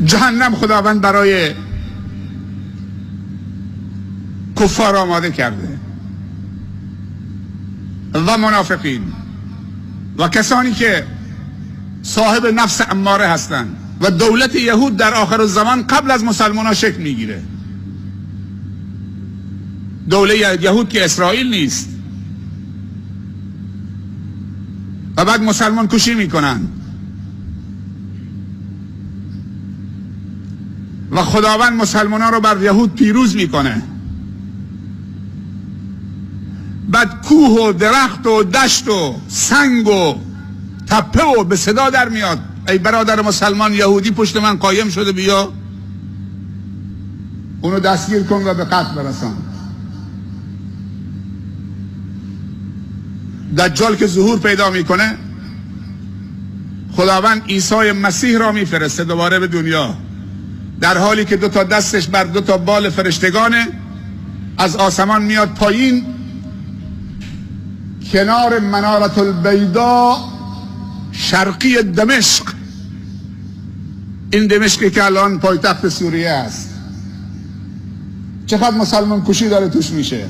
جهنم خداوند برای کفار آماده کرده و منافقین و کسانی که صاحب نفس اماره هستند. و دولت یهود در آخر زمان قبل از مسلمان ها شکل میگیره. دولت یهود که اسرائیل نیست. و بعد مسلمان کشی میکنن و خداوند مسلمان ها رو بر یهود پیروز میکنه. بعد کوه و درخت و دشت و سنگ و تپه و به صدا در میاد، ای برادر مسلمان، یهودی پشت من قایم شده، بیا اونو دستگیر کن و به قتل برسان. دجال که ظهور پیدا میکنه، خداوند عیسی مسیح را میفرسته دوباره به دنیا، در حالی که دو تا دستش بر دو تا بال فرشتگانه، از آسمان میاد پایین کنار منارة البیضا شرقی دمشق. این دمشقی که الان پایتخت سوریه است، چقدر مسلمان کشی داره توش میشه.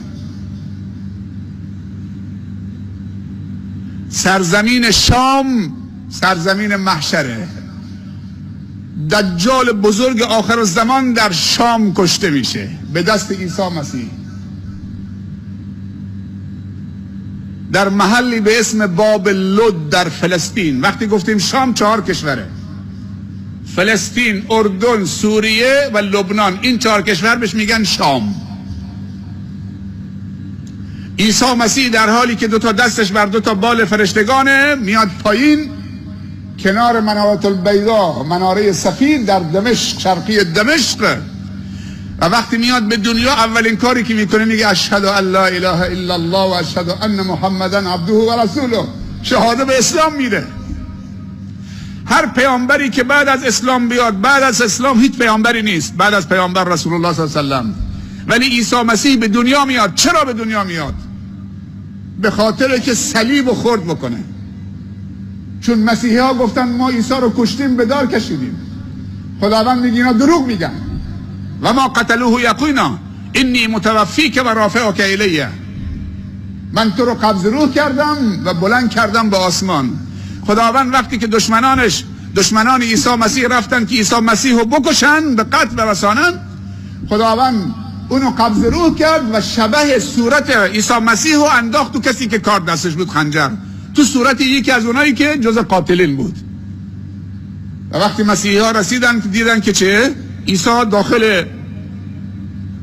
سرزمین شام سرزمین محشره. دجال بزرگ آخر زمان در شام کشته میشه به دست عیسی مسیح، در محلی به اسم باب لد در فلسطین. وقتی گفتیم شام، 4 کشوره: فلسطین، اردن، سوریه و لبنان. این 4 کشور بهش میگن شام. عیسی مسیح در حالی که دو تا دستش بر دو تا بال فرشتگانه میاد پایین کنار منارة البیضا، مناره سفید در دمشق، شرقی دمشق. و وقتی میاد به دنیا اولین کاری که میکنه میگه اشهد ان لا اله الا الله و اشهد ان محمدا عبده و رسوله. شهاده به اسلام میده. هر پیامبری که بعد از اسلام بیاد، بعد از اسلام هیچ پیامبری نیست بعد از پیامبر رسول الله صلی الله علیه و سلم. ولی عیسی مسیح به دنیا میاد. چرا به دنیا میاد؟ به خاطر که صلیب رو خرد بکنه. چون مسیحی ها گفتن ما عیسی رو کشتیم، به دار کشیدیم. خداوند میگه اینا دروغ میگن. و ما قتلوه یقینا انی متوفیک و رافعک الیه. من تو رو قبض روح کردم و بلند کردم به آسمان. خداوند وقتی که دشمنان عیسی مسیح رفتن که عیسی مسیح رو بکشن، به قتل برسانن، خداوند اونو قبض روح کرد و شبه صورت عیسی مسیح رو انداخت تو کسی که کار دستش بود، خنجر، تو صورت یکی از اونایی که جز قاتلین بود. و وقتی مسیحی ها رسیدن دیدن که چه؟ عیسی داخل.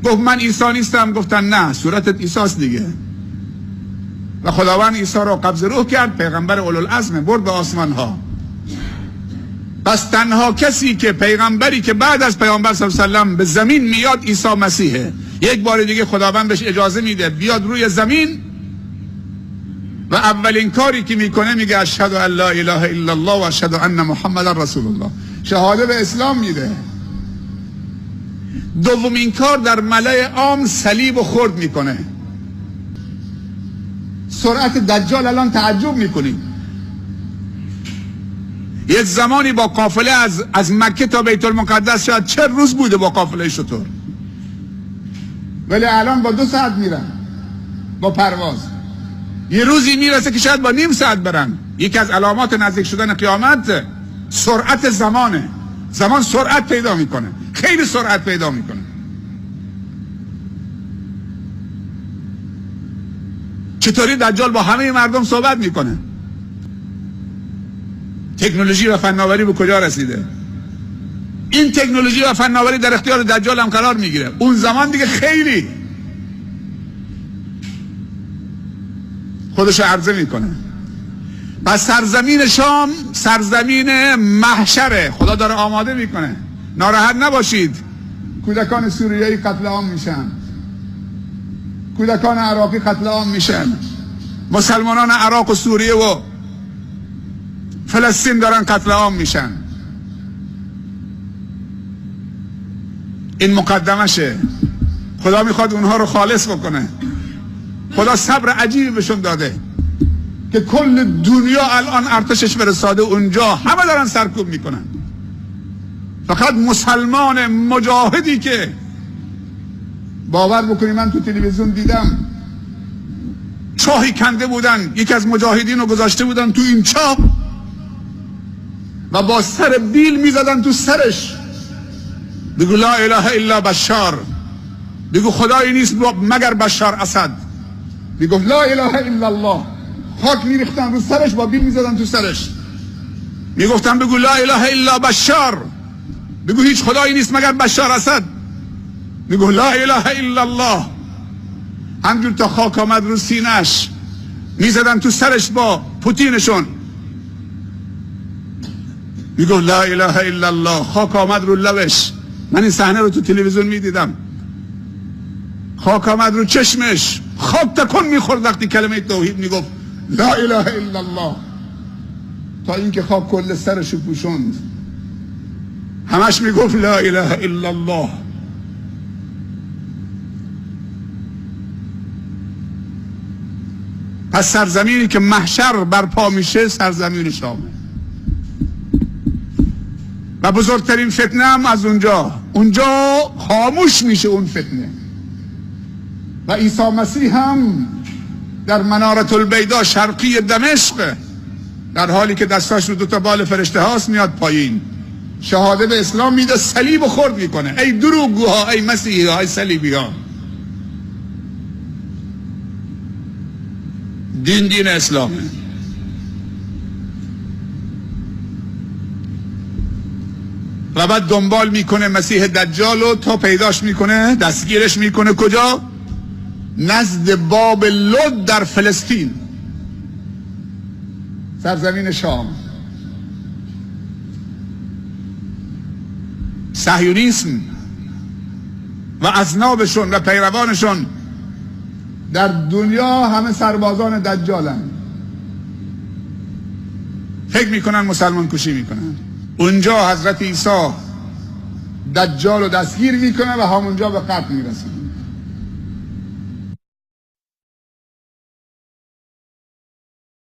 گفت من عیسی نیستم. گفتن نه، صورتت عیسی دیگه. و خداوند عیسی رو قبض روح کرد، پیغمبر اولوالعزم، برد به آسمان ها. پس تنها کسی که پیغمبری که بعد از پیامبر صلی الله علیه و سلم به زمین میاد عیسی مسیحه. یک بار دیگه خداوند بهش اجازه میده بیاد روی زمین و اولین کاری که میکنه میگه اشهد ان لا اله الا الله و اشهد ان محمدا رسول الله. شهاده به اسلام میده. دومین کار در ملأ عام صلیب و خرد میکنه. سرعت دجال الان تعجب میکنید. یک زمانی با قافله از مکه تا بیت المقدس شاید 40 روز بوده با قافله شتر، ولی الان با 2 ساعت میرن با پرواز. یه روزی میرسه که شاید با نیم ساعت برن. یکی از علامات نزدیک شدن قیامت سرعت زمانه. زمان سرعت پیدا میکنه، خیلی سرعت پیدا میکنه. چطوری دجال با همه مردم صحبت میکنه؟ تکنولوژی و فناوری به کجا رسیده؟ این تکنولوژی و فناوری در اختیار دجال هم قرار میگیره. اون زمان دیگه خیلی خودش عرضه میکنه. پس سرزمین شام سرزمین محشره، خدا داره آماده میکنه. ناراحت نباشید، کودکان سوریه‌ای قتل عام میشن، کودکان عراقی قتل عام میشن، مسلمانان عراق و سوریه و فلسطین دارن قتل عام میشن. این مقدمشه. خدا میخواد اونها رو خالص بکنه. خدا صبر عجیبی بهشون داده که کل دنیا الان ارتشش فرستاده اونجا، همه دارن سرکوب میکنن. فقط مسلمان مجاهدی که باور بکنی، من تو تلویزیون دیدم چاهی کنده بودن، یکی از مجاهدین رو گذاشته بودن تو این چاه و با سر بیل میزدن تو سرش، بگو لا اله الا بشار، بگو خدایی نیست مگر بشار اسد. میگفت لا اله الا الله، خاک میریختن رو سرش، با بیل میزدن تو سرش، میگفتن بگو لا اله الا بشار، بگو هیچ خدایی نیست مگر بشار اسد. میگفت لا اله الا الله. همجور تا خاک آمد رو سینه‌اش میزدن تو سرش با پوتینشون، میگفت لا اله الا الله. خاک آمد رو لبش، من این صحنه رو تو تلویزیون میدیدم، خاک آمد رو چشمش، خاک تکون میخورد وقتی کلمه توحید میگفت لا اله الا الله، تا اینکه خاک کل سرش رو پوشوند. همش میگفت لا اله الا الله. پس سرزمینی که محشر برپا میشه سرزمین شامه و بزرگترین فتنه هم از اونجا، اونجا خاموش میشه اون فتنه. و عیسی مسیح هم در منارة البیضا شرقی دمشق در حالی که دستاش رو دوتا بال فرشته هاست میاد پایین، شهاده به اسلام میده، صلیب خرد میکنه. ای دروغگوها، ای مسیحی ها، ای صلیبی ها، دین دین اسلامه. و بعد دنبال میکنه مسیح دجال رو تا پیداش میکنه، دستگیرش میکنه. کجا؟ نزد باب لد در فلسطین، سرزمین شام. صهیونیسم و اذنابشون و پیروانشون در دنیا همه سربازان دجالن، فکر میکنن مسلمان کشی میکنن. اونجا حضرت عیسی دجال رو دستگیر میکنه و همونجا به قتل میرسونه.